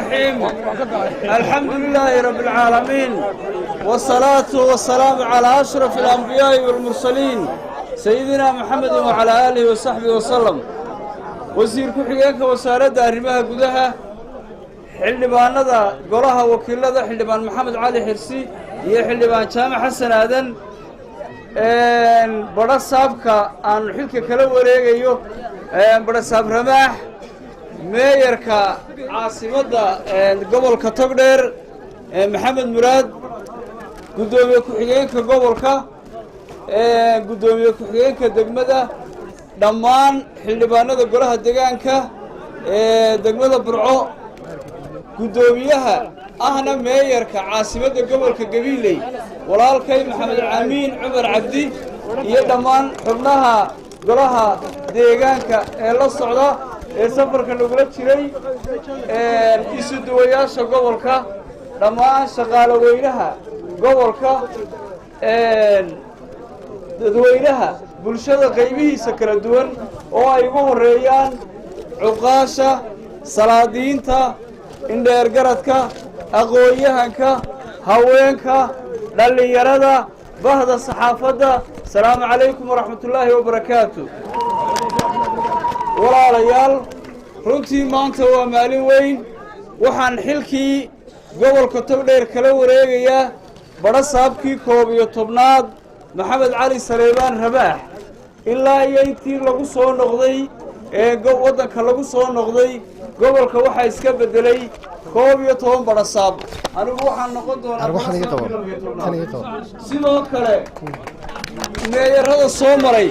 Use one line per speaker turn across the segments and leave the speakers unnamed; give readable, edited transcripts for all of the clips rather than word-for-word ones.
الرحيم. الحمد لله رب العالمين، والصلاة والسلام على أشرف الأنبياء والمرسلين، سيدنا محمد وعلى آله وصحبه وسلم. Wasiir ku-xigeenka wasaaradda arrimaha gudaha, xildhibaanada golaha wakiilada, Xildhibaan Maxamed Cali Xirsi iyo Xildhibaan Jaamac Xasan Aadan, badho saabka aanu xilka kala wareegayo, badho saab Ramaax, meeyarka caasimadda gobolka Togdheer Maxamed Muraad, guddoomiye ku-xigeenka gobolka, guddoomiye ku-xigeenka degmada, dhammaan xildhibaanada golaha degaanka ee degmada Burco, guddoomiyaha ahna meeyarka caasimadda gobolka Gabiiley, walaalkay Maxamed Amiin Cumar Cabdi, iyo dhammaan xubnaha golaha deegaanka ee la socda ee safarka nagula jiray, isu duwayaasha gobolka, dhammaan shaqaale weynaha gobolka, dadweynaha, bulshada qaybihiisa kala duwan oo ay ugu horreeyaan cuqaasha, salaadiinta, indheergaradka, aqoon-yahanka, haweenka, dhallinyarada, bahda saxaafadda, asalaamu calaykum waraxmatullaahi wabarakaatu. Walaalayaal, runtii maanta waa maalin weyn. Waxaan xilkii gobolka Togdheer kala wareegayaa badho saabkii 11aad, Maxamed Cali Saleebaan Rabaax. Ilaa iyo intii lagu soo noqday ee waddanka lagu soo noqday, gobolka waxaa iska beddelay 11 badhasaab. Anigu waxaan noqon doonaa 12aad. Sidoo kale meeyarada soo maray,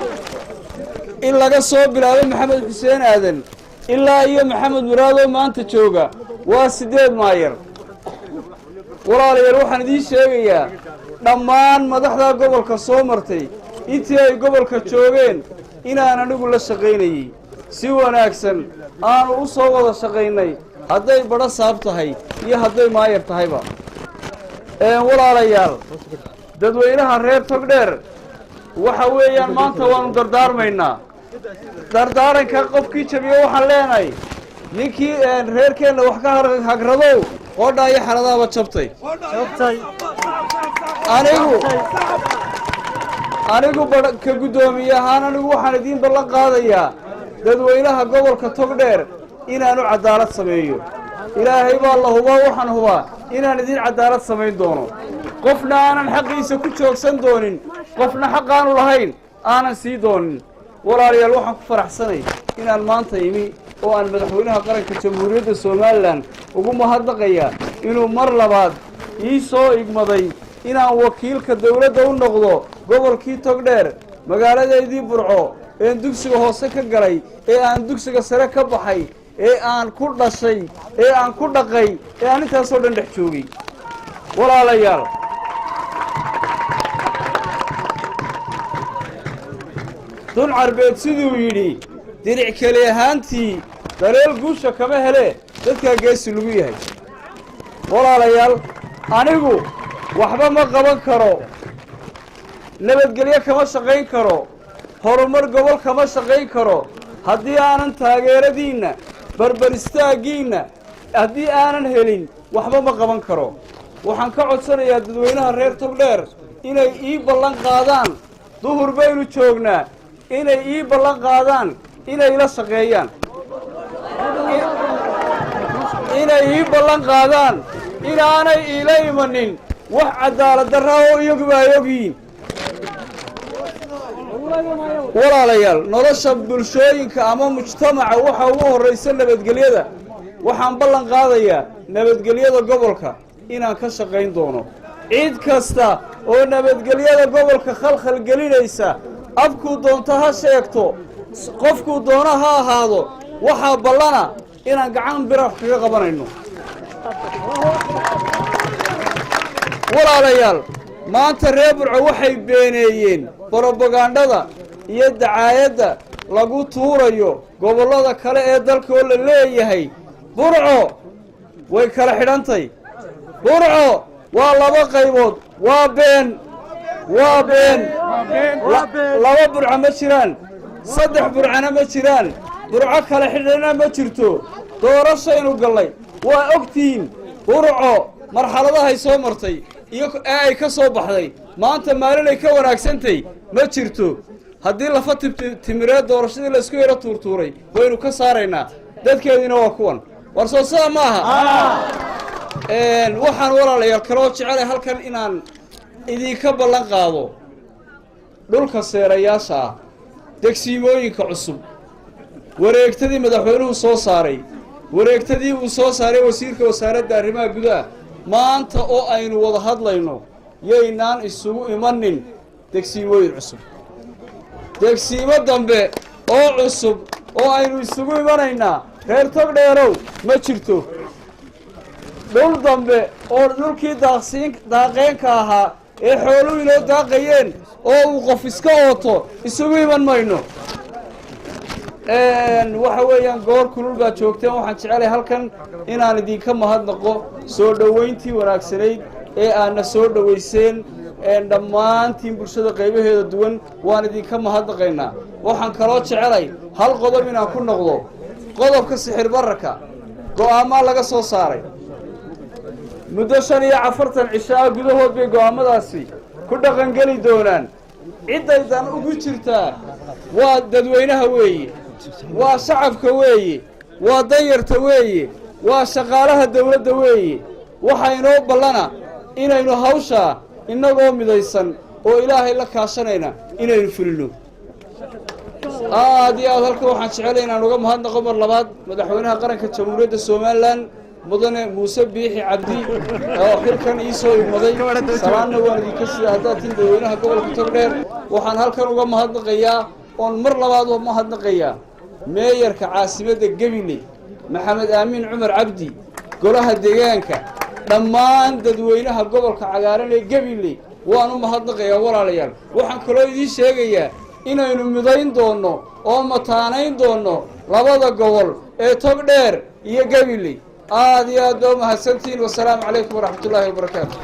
in laga soo bilaabo Maxamed Xuseen Aadan ilaa iyo Maxamed Muraadoo maanta jooga, waa siddeed maayar. Walaalayaal, waxaan idiin sheegayaa dhammaan madaxda gobolka soo martay intii ay gobolka joogeen inaan anigu la shaqaynayey, si wanaagsan aanu u soo wada shaqaynay, hadday badho saab tahay iyo hadday maayar tahayba. Walaalayaal, dadweynaha reer Togdheer, waxa weeyaan maanta waanu dardaarmaynaa. Dardaaranka qofkii jabiyo waxaan leenahay, ninkii reerkeenna wax ka hagradow, qoodhaa iyo xaradaaba jabtay. Anigu ba ka guddoomiye ahaan, anigu waxaan idiin ballan qaadayaa dadweynaha gobolka Togdheer inaanu cadaalad sameeyo. Ilaahay baa la hubaa, waxaan hubaa inaan idiin cadaalad samayn doono, qofna aanan xaqiisa ku joogsan doonin, qofna xaqaanu lahayn aanan sii doonin. Walaalayaal, waxaan ku faraxsanay inaan maanta imi oo aan madaxweynaha qaranka Jamhuuriyadda Somaliland ugu mahadnaqayaa inuu mar labaad ii soo igmaday inaan wakiilka dawladda u noqdo gobolkii Togdheer, magaaladeydii Burco een dugsiga hoose ka galay, ee aan dugsiga sare ka baxay, ee aan ku dhashay, ee aan ku dhaqay, ee aan intaasoo dhan dhex joogay. Walaalayaal, dun Carbeed siduu yidhi, diric keli ahaantii daleel guusha kama hele, dadkaa geesi lagu yahay. Walaalayaal, anigu waxba ma qaban karo, nabadgelyo kama shaqayn karo, horumar gobol kama shaqayn karo haddii aanan taageeradiinna, barbar istaaggiinna haddii aanan helin, waxba ma qaban karo. Waxaan ka codsanayaa dadweynaha reer Togdheer inay ii ballan qaadaan, duhur baynu joognaa, inay ii ballan qaadaan inay ila shaqeeyaan, inay ii ballan qaadaan inaanay iila imanin wax cadaalad darraa oo iyaguba ay ogyihiin. Walaalayaal, nolosha bulshooyinka ama mujtamaca waxa ugu horraysa nabadgelyada. Waxaan ballan qaadayaa nabadgelyada gobolka inaan ka shaqayn doono. Cid kasta oo nabadgelyada gobolka khalkhal gelinaysa, afkuu doonto ha sheegto, qofkuu doono ha ahaado, waxaa ballana inaan gacan bira wax kaga qabanayno. Walaalayaal, maanta reer Burco waxay beeneeyeen brobagandhada iyo dacaayadda lagu tuurayo gobollada kale ee dalka oo la leeyahay Burco way kala xidhantay, Burco waa laba qaybood. Waa been, waa been. Laba Burco ma jiraan, saddex Burcana ma jiraan, Burco kala xidhana ma jirto. Doorashaynu gallay. Waa ogtihiin Burco marxaladahay soo martay iyo ee ay ka soo baxday. Maanta maalinay ka wanaagsantay ma jirto. Haddii lafa timireed doorashadii laysku yaro tuurtuuray, waynu ka saaraynaa. Dadkeediina waa kuwan. War soo sidaa ma aha? Waxaan, walaalayaal, kaloo jecelay halkan inaan idinka ballan qaado dhulka seerayaasha ah, degsiimooyinka cusub, wareegtadii madaxweynuhu soo saaray, wareegtadii uu soo saaray wasiirka wasaaradda arrimaha gudaha. Maanta oo aynu wada hadlayno, yaynaan isugu imanin degsiimooyin cusub. Degsiimo dambe oo cusub oo aynu isugu imanaynaa, reer Togdheerow, ma jirto. Dhul dambe oo dhulkii daaqsiin daaqeenka ahaa ee xooluhu inoo daaqayeen oo uu qof iska ooto isugu iman mayno. Waxa weeyaan, goor kulul baad joogteen. Waxaan jecelahay halkan inaan idinka mahadnaqo soo dhoweyntii wanaagsanayd ee aadna soo dhoweyseen. Dhammaantiin bulshada qaybaheeda duwan waan idinka mahadnaqaynaa. Waxaan kaloo jecelay hal qodob inaan ku noqdo, qodobka sixir bararka. Go'aamaa laga soo saaray muddo 45 cisho ah gudahood bay go'aamadaasi ku dhaqangeli doonaan. Ciddaydan ugu jirtaa waa dadweynaha weeye, waa shacabka weeye, waa danyarta weeye, waa shaqaalaha dawladda weeye. Waxaa inoo ballana inaynu hawshaa innagoo midaysan oo Ilaahay la kaashanayna inaynu fulino. Aad iyo aad halkan waxaan jecelay inaan uga mahadnaqo mar labaad madaxweynaha qaranka Jamhuuriyadda Somaliland, mudane Muuse Biixi Cabdi, oo xilkan ii soo igmaday. Salaanna waan idinka sida haddaad tin dadweynaha gobolka Togdheer. Waxaan halkan uga mahadnaqayaa oon mar labaad u mahadnaqayaa meeyarka caasimadda Gabiley, Maxamed Aamiin Cumar Cabdi, golaha deegaanka, dhammaan dadweynaha gobolka cagaaran ee Gabiley waan u mahadnaqayaa. Walaalayaal, waxaan kaloo idiin sheegayaa inaynu midayn doonno oo mataanayn doonno labada gobol ee Togdheer iyo Gabiley. Aad iyo aad baa u mahadsantihiin. Wasalaamu calaykum waraxmatullaahi wabarakaatu.